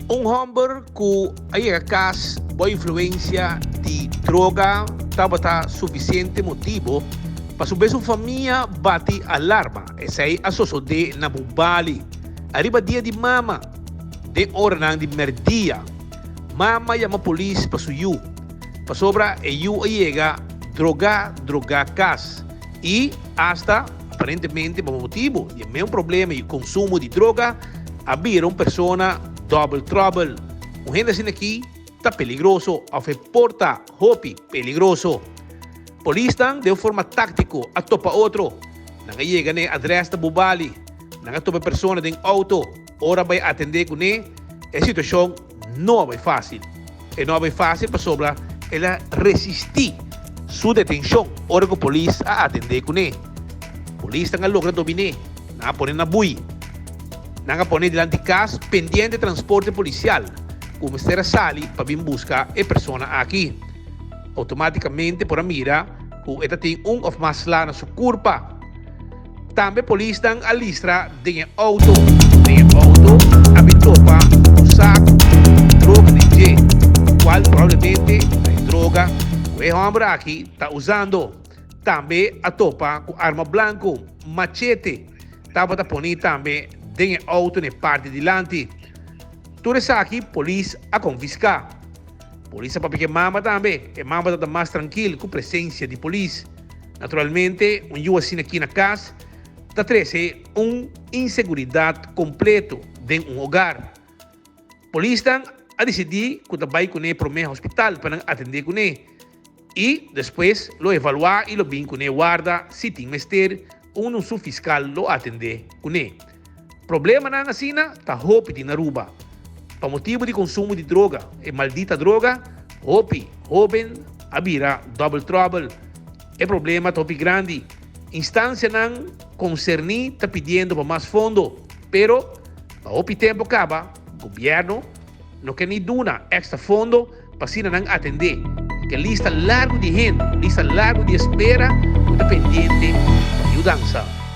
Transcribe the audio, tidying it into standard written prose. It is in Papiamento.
Un hòmber ku a yega kas bou influensia di droga tabata sufisiente motibu pa su bes un famia bati alarma. Esei a sosodé na Bubali ariba dia di mama den oranan di mèrdia. Mama yama polis pa su yu pasobra e yu a yega drogá drogá kas i asta aparentemente pa motibu di e meun problema i konsumo di droga a bira un persona double trouble. Un hende asina aki ta peligroso of e por ta hopi peligroso. Polisnan den un forma táktiko a topa otro. Nan a yega na e adrès na Bubali. Nan a topa e persona den outo. Ora bai atendé kuné, e situashon no a bai fásil. E no a bai fásil pasobra el a resistí su detenshon ora ku polis a atendé kuné. Polisnan a logra domin'é, nan a pone na bui. Nan a pone dilanti kas pendiente transporte polisial ku mester a sali pa bin buska e persona aki. Outomátikamente por a mira ku e ta tin un òf mas sla na su kurpa. Tambe polisnan a listra den e outo. Den e outo a bin topa un saku ku droga den dje, kual probablemente ta e droga ku e hòmber aki ta usando. Tambe a topa ku arma blanku, machete, tabata poni tambe den e outo na e parti dilanti. Tur esaki polis a konfiská. Polis a papia ku e mama tambe. E mama tabata mas trankil ku presensia di polis. Naturalmente, un yu asina aki na kas ta trese un inseguridat kompleto den un hogar. Polisnan a disidí ku ta bai kuné promé hospital pa nan atendé kuné i despues lo evaluá i lo bin kuné warda si tin mester unu su fiskal lo atendé kuné. Problemanan asina ta hopi tin Aruba. Pa motibu di konsumo di droga, e maldita droga, hopi hoben a bira double trouble. E problema ta hopi grandi. Instansianan konserní ta pidiendo pa mas fondo, pero pa hopi tempu kaba gobièrnu no ke ni duna èkstra fondo pa asina nan atendé ku e lista largu di hende, lista largu di espera ku ta pendiente pa yudansa.